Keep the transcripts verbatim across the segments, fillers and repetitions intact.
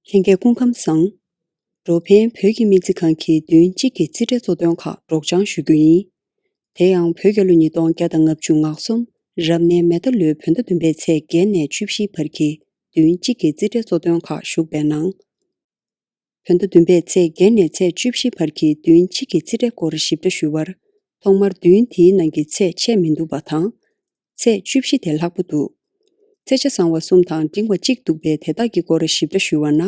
ལྷན་རྒྱས་སྐུ་ཁམས་བཟང་། འགྲོ་ཕན་བོད་ཀྱི་སྨན་རྩིས་ཁང་གིས་བདུན་གཅིག་གི་རྩིས་ཁྲའི་གཙོ་དོན་ཁག་སྒྲོག་སྦྱང་ཞུ་རྒྱུ་ཡིན། དེ་ཡང་བོད་རྒྱལ་ལོ་ཉིས་སྟོང་བརྒྱ་དང་ལྔ་བཅུ་ང་གསུམ་རབ་གནས་མེ་རྟ་ལོའི་བོད་ཟླ་བདུན་པའི་ཚེས་བརྒྱད་ནས་བཅུ་བཞི་བར་གྱི་བདུན་གཅིག་གི་རྩིས་ཁྲའི་གཙོ་དོན་ཁག་ཞུགས་པའི་ནང་། བོད་ཟླ་བདུན་པའི་ཚེས་བརྒྱད་ནས་ཚེས་བཅུ་བཞི་བར་གྱི་བདུན་གཅིག་གི་རྩིས་ཁྲའི་སྐོར་ཞིབ་ཕྲ་ཞུ་བར། ཐོག་མར་བདུན་དེའི་ནང་གི་ཚེས་ཆད་མི་འདུག་པ་དང་། ཚེས་བཅུ་བཞི་དེ་ལྷག་པོ་འདུག་ཚེས་ཆ་བཟང་བ་གསུམ་དང་འབྲིང་བ་གཅིག་འདུག་པས། དེ་དག་གི་སྐོར་ཞིབ་ཕྲ་ཞུ་བ་ན།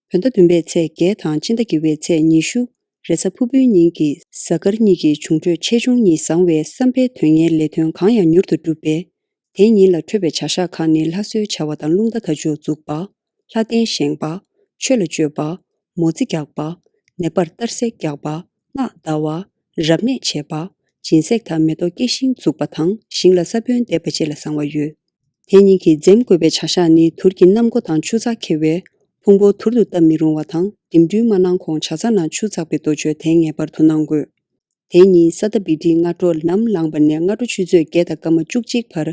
བོད་ཟླ་བདུན་པའི་ཚེས་བརྒྱད་དང་སྤྱི་ཟླ་བརྒྱད་པའི་ཚེས་ཉི་ཤུ། རེས་གཟའ་ཕུར་བུའི་ཉིན་གྱི་གཟའ་སྐར་གཉིས་ཀྱི་འབྱུང་འཕྲོད་ཆེ་ཆུང་གཉིས་བཟང་བས། བསམ་པའི་དོན་གཉེར་ལས་དོན་གང་ཡང་མྱུར་དུ་འགྲུབ་པས། དེའི་ཉིན་ལ་འཕྲོད་པའི་བྱ་གཞག་ཁག་ནི། ལྷ་གསོལ་བྱ་བ་དང་རླུང་རྟ་དར་ལྕོག་འཛུགས་པ། ལྷ་རྟེན་བཞེངས་པ། མཆོད་ལ་སྤྱོད་པ། མོ་རྩིས་རྒྱག་པ། ནད་པར་གཏར་སྲེག་རྒྱག་པ། སྔགས་བཟླ་བ། རབ་གནས་བྱེད་པ། སྦྱིན་སྲེག་དང་མེ་ཏོག་སྐྱེ་ཤིང་འཛུགས་པ་དང་ཞིང་ལ་ས་བོན་འདེབས་པ་བཅས་ལ་བཟང་བ་ཡོད། དེ་ཉིན་གྱི་འཛེམ་དགོས་པའི་བྱ་གཞག་ནི། དུར་གྱི་གནམ་སྒོ་དང་ཆུ་ཚགས་འཁེལ་བའི་ཕུང་པོ་དུར་དུ་བཏབ་མི་རུང་བ་དང་། འགྲིམ་འགྲུལ་མ་གནང་གོང་བྱ་ཚ་ནང་ཆུ་ཚགས་པའི་གཏོ་བཅོས་དེ་ངེས་པར་དུ་གནང་དགོས། དེ་ཉིན་ས་ད་བི་ཏི་སྔ་དྲོ་ལམ་ལངས་པ་ནས་སྔ་དྲོ་ཆུ་ཚོད་བརྒྱད་དང་སྐར་མ་བཅུ་གཅིག་བར།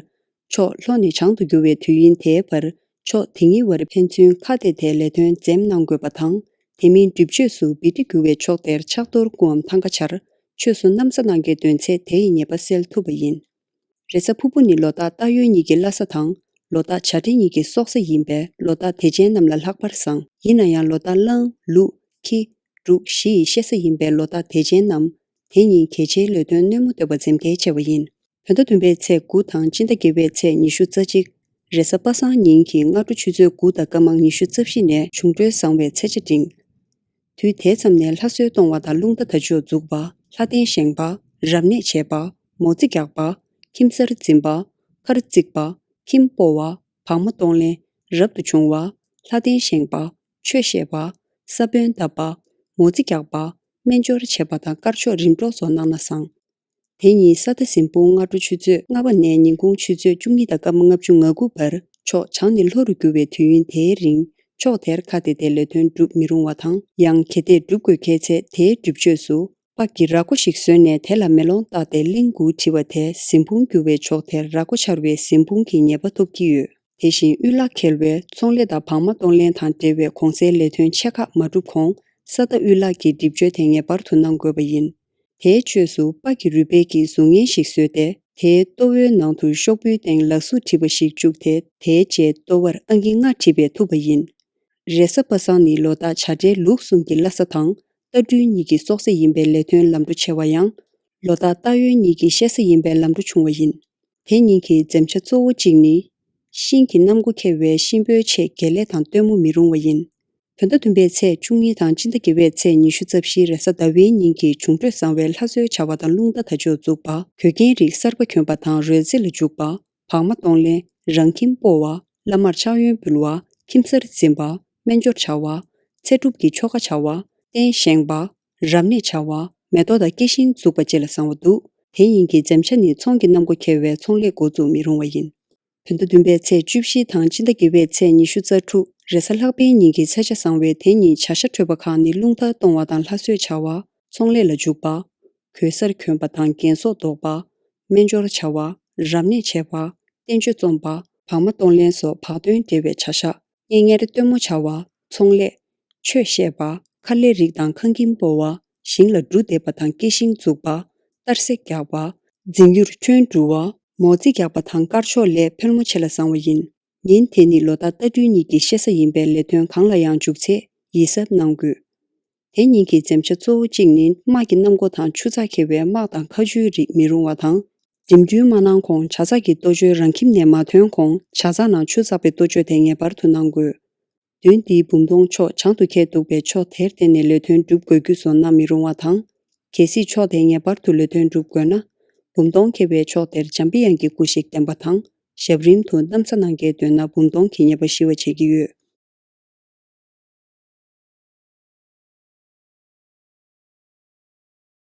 ཕྱོགས་ལྷོ་ནས་བྱང་དུ་འགྱུར་བའི་དུས་ཡུན་དེའི་བར། ཕྱོགས་དེ་གཉིས་བར་ཕན་ཚུན་ཁ་གཏད་དེ་ལས་དོན་འཛེམ་གནང་དགོས་པ་དང་། དེ་མིན་སྒྲིབ་བཅོས་སུ་བི་ཏི་འགྱུར་བའི་ཕྱོགས་དེར་ཕྱག་རྡོར་སྐུའམ་ཐང་ཀ་ཆར། ཆོས་སུ་གནམ་ས་ནང་གའི་གདོན་ཚད་དེ་ཡི་ཉེས་པ་སེལ་ཐུབ་པ་ཡིན། རེས་གཟའ་ཕུར་བུ་ནི་ལོ་རྟགས་སྟག་ཡོས་གཉིས་ཀྱི་བླ་གཟའ་དང་། ལོ་རྟགས་བྱ་སྤྲེལ་གཉིས་ཀྱི་སྲོག་གཟའ་ཡིན་པས། ལོ་རྟགས་དད་ཅན་རྣམས་ལ་ལྷག་པར་བཟང་། ཡིན་ན་ཡང་ལོ་རྟགས་གླང་། ལུག་ཁྱི། འབྲུག་བཞི་ཡི་གཤེད་གཟའ་ཡིན་པས། ལོ་རྟགས་དད་ཅན་རྣམས་དེ་ཉིན་གལ་ཆེའི་ལས་དོན་སྣོན་མོ་གཏོད་པ་འཛེམ་གལ་ཆེ་བ་ཡིན། བོད་ཟླ་བདུན་པའི་ཚེས་དགུ་དང་སྤྱི་ཟླ་བརྒྱད་པའི་ཚེས་ཉི་ཤུ་རྩ་གཅིག་རེས་གཟའ་པ་སངས་ཉིན་གྱི་སྔ་དྲོ་ཆུ་ཚོད་དགུ་དང་སྐར་མ་ཉི་ཤུ་རྩ་བཞི་ནས་འབྱུང་འཕྲོད་བཟང་བའི་ཚེས་ཆ་འབྲིང་། དུས་དེ་མཚམས་ནས་ལྷ་གསོལ་གཏོང་བ་དང་རླུང་རྟ་དར་ལྕོག་འཛུགས་པ། ལྷ་རྟེན་བཞེངས་པ། རབ་གནས་བྱེད་པ། མོ་རྩིས་རྒྱག་པ། ཁྱིམ་གསར་འཛིན་པ། མཁར་བརྩིགས་པ། ཁྱིམ་སྤོ་བ། བག་མ་གཏོང་ལེན། རབ་ཏུ་བྱུང་བ། ལྷ་རྟེན་བཞེངས་པ། ཆོས་བཤད་པ། ས་བོན་བཏབ་པ། མོ་རྩིས་རྒྱག་པ། སྨན་སྦྱོར་བྱེད་པ་དང་དཀར་ཕྱོགས་རིམ་གྲོ་སོགས་གནང་ན་བཟང་། དེ་ཉིན་ས་ད་ཟིན་ཕུང་སྔ་དྲོ་ཆུ་ཚོད་ལྔ་པ་ནས་ཉིན་གུང་ཆུ་ཚོད་བཅུ་གཉིས་དང་སྐར་མ་ལྔ་བཅུ་ང་དགུ་བར། ཕྱོགས་བྱང་ནས་ལྷོ་རུ་རྒྱུ་བའི་དུས་ཡུན་དེའི་རིང་ཕྱོགས་དེར་ཁ་གཏད་དེ་ལས་དོན་སྒྲུབ་མི་རུང་བ་དང་། ཡང་གལ་ཏེ་སྒྲུབ་དགོས་གལ་ཚེ་དེའི་སྒྲུབ་བཅོས་སུ། པགས་ཀྱི་ར་སྒོ་ཞིག་བཟོས་ནས་དེ་ལ་མེ་ལོང་བཏགས་ཏེ་གླིང་དགུ་བྲི་བ་དེས་ཟིན་ཕུང་རྒྱུ་བའི་ཕྱོགས་དེར་ར་སྒོ་འཕྱར་བས་ཟིན་ཕུང་གི་ཉེས་པ་ཐོབ་ཀྱི་ཡོད། དེ་བཞིན་དབུལ་ལག་འཁེལ་བས་ཚོང་ལས་དང་བག་མ་གཏོང་ལེན་དང་འབྲེལ་བའི་གོང་གསལ་ལས་དོན་ཆེ་ཁག་མ་འགྲུབ་གོང་ས་ད་དབུལ་ལག་གི་སྒྲིབ་བཅོས་དེ་ངེས་པར་དུ་གནང་དགོས་པ་ཡིན། དེའི་བཅོས་སུ་པགས་ཀྱི་རུས་སྦལ་གྱི་གཟུགས་བརྙན་ཞིག་བཟོས་ཏེ། དེའི་ལྟོ་བའི་ནང་དུ་ཤོག་བུའི་སྟེང་ལག་གཟུགས་བྲིས་པ་ཞིག་བཅུག་སྟེ། དེའི་རྗེས་ལྟོ་བར་ཨང་ཀི་ལྔ་བྲིས་པས་ཐུབ་པ་ཡིན། རེས་གཟའ་པ་སངས་ནི་ལོ་རྟགས་བྱ་སྤྲེལ་ལུག་གསུམ་གྱི་བླ་གཟའ་དང་། རྟ་སྦྲུལ་གཉིས་ཀྱི་སྲོག་གཟའ་ཡིན་པས། ལས་དོན་ལམ་འགྲོ་ཆེ་བ་ཡང་། ལོ་རྟགས་སྟག་ཡོས་གཉིས་ཀྱི་གཤེད་གཟའ་ཡིན་པས། ལམ་འགྲོ་ཆུང་བ་ཡིན། དེ་ཉིན་གྱི་འཛེམ་བྱ་གཙོ་བོ་གཅིག་ནི། ཤིང་གི་གནམ་སྒོ་འཁེལ་བས་གཤིན་པོའི་ཆེད་དགེ་ལས་དང་སྟོན་མོ་མི་རུང་བ་ཡིན། བོད་ཟླ་བདུན་པའི་ཚེས་བཅུ་གཉིས་དང་སྤྱི་ཟླ་བརྒྱད་པའི་ཚེས་ཉི་ཤུ་རྩ་བཞི་རེས་གཟའ་ཟླ་བའི་ཉིན་གྱི་འབྱུང་འཕྲོད་བཟང་བའི་ལྷ་གསོལ་བྱ་བ་དང་རླུང་རྟ་དར་ལྕོག་འཛུགས་པ། གོས་རྒྱན་རིགས་གསར་པ་གྱོན་པ་དང་རོལ་རྩེད་ལ་འཇུག་པ། བག་མ་གཏོང་ལེན། རང་ཁྱིམ་སྤོ་བ། བླ་མར་ཕྱག་གཡོན་འབུལ་བ། ཁྱིམ་གསར་འཛིན་པ། སྨན་སྦྱོར་བྱ་བ། ཚེ་སྒྲུབ་ཀྱི་ཆོ་ག་བྱ་བ། རྟེན་བཞེངས་པ། རབ་གནས་བྱ་བ། མེ་ཏོག་དང་སྐྱེ་ཤིང་འཛུགས་པ་བཅས་ལ་བཟང་བ་འདུག་དེ་ཉིན་གྱི་འཛེམ་བྱ་ནི་ཚོང་གི་གནམ་སྒོ་འཁེལ་བས་ཚོང་ལས་འགོ་འཛུགས་མི་རུང་བ་ཡིན། བོད་ཟླ་བདུན་པའི་ཚེས་བཅུ་བཞི་དང་སྤྱི་ཟླ་བརྒྱད་པའི་ཚེས་ཉི་ཤུ་རྩ་དྲུག་རེས་གཟའ་ལྷག་པའི་ཉིན་གྱི་ཚེས་ཆ་བཟང་བས། དེ་ཉིན་བྱ་ཤ་འཕྲོད་པ་ཁག་ནི། རླུང་རྟ་གཏོང་བ་དང་ལྷ་གསོལ་བྱ་བ། ཚོང་ལས་ལ་འཇུག་པ། གོས་གསར་གྱོན་པ་དང་རྒན་གསོ་འདོགས་པ། སྨན་སྦྱོར་བྱ་བ། རབ་གནས་བྱེད་པ། བསྟན་བཅོས་རྩོམ་པ། བག་མ་གཏོང་ལེན་སོགས་བག་སྟོན་འབྲེལ་བའི་བྱ་གཞག་གཉེན་ཉེར་སྟོན་མོ་བྱ་བ། ཚོང་ལས། ཆོས་བཤད་པ། མཁར་ལས་རིགས་དང་ཁང་ཁྱིམ་སྤོ་བ། ཞིང་ལ་འབྲུ་འདེབས་པ་དང་སྐྱེ་ཤིང་འཛུགས་པ། གཏར་སྲེག་རྒྱག་པ། འཛིན་ཡུར་ཁྲོན་འགྲུལ་བ། མོ་རྩིས་རྒྱག་པ་དང་དཀར་ཕྱོགས་ལས་ཕལ་མོ་ཆེ་ལ་བཟང་བ་ཡིན། ཉིན་དེ་ནི་ལོ་རྟགས་རྟ་སྦྲུལ་གཉིས་ཀྱི་གཤེད་གཟའ་ཡིན་པས། ལས་དོན་གང་ལ་ཡང་འཇུག་ཚེ་ཡིད་གཟབ་གནང་དགོས། དེ་ཉིན་གྱི་འཛེམ་བྱ་གཙོ་བོ་གཅིག་ནི། དམག་གི་གནམ་སྒོ་དང་ཆུ་ཚགས་འཁེལ་བས་དམག་དང་མཁའ་སྤྱོད་རིགས་མི་རུང་བ་དང་། འགྲིམ་འགྲུལ་མ་གནང་གོང་བྱ་ཚགས་ཀྱི་གཏོ་བཅོས་རང་ཁྱིམ་ནས་མ་ཐོན་གོང་བྱ་ཚང་ནང་ཆུ་བཙགས་པའི་གཏོ་བཅོས་དེ་ངེས་པར་དུ་གནང་དགོས། བདུན་འདིའི་འབུམ་སྟོང་ཕྱོགས་བྱང་དུ་འཁེལ་འདུག་པས། ཕྱོགས་དེར་བརྟེན་ནས་ལས་དོན་སྒྲུབ་དགོས་རྒྱུ་སོགས་གནང་མི་རུང་བ་དང་། གལ་སྲིད་ཕྱོགས་དེར་ངེས་པར་དུ་ལས་དོན་སྒྲུབ་དགོས་ན། འབུམ་སྟོང་འཁེལ་བའི་ཕྱོགས་དེར་འཇམ་པའི་དབྱངས་ཀྱི་སྐུ་ཞིག་བསྟན་པ་དང་། ཞབས་རིམ་དུ་གནམ་ས་ནང་གའི་འདོན་ན་འབུམ་སྟོང་གི་ཉེས་པ་ཞི་བ་བྱེད་ཀྱི་ཡོད།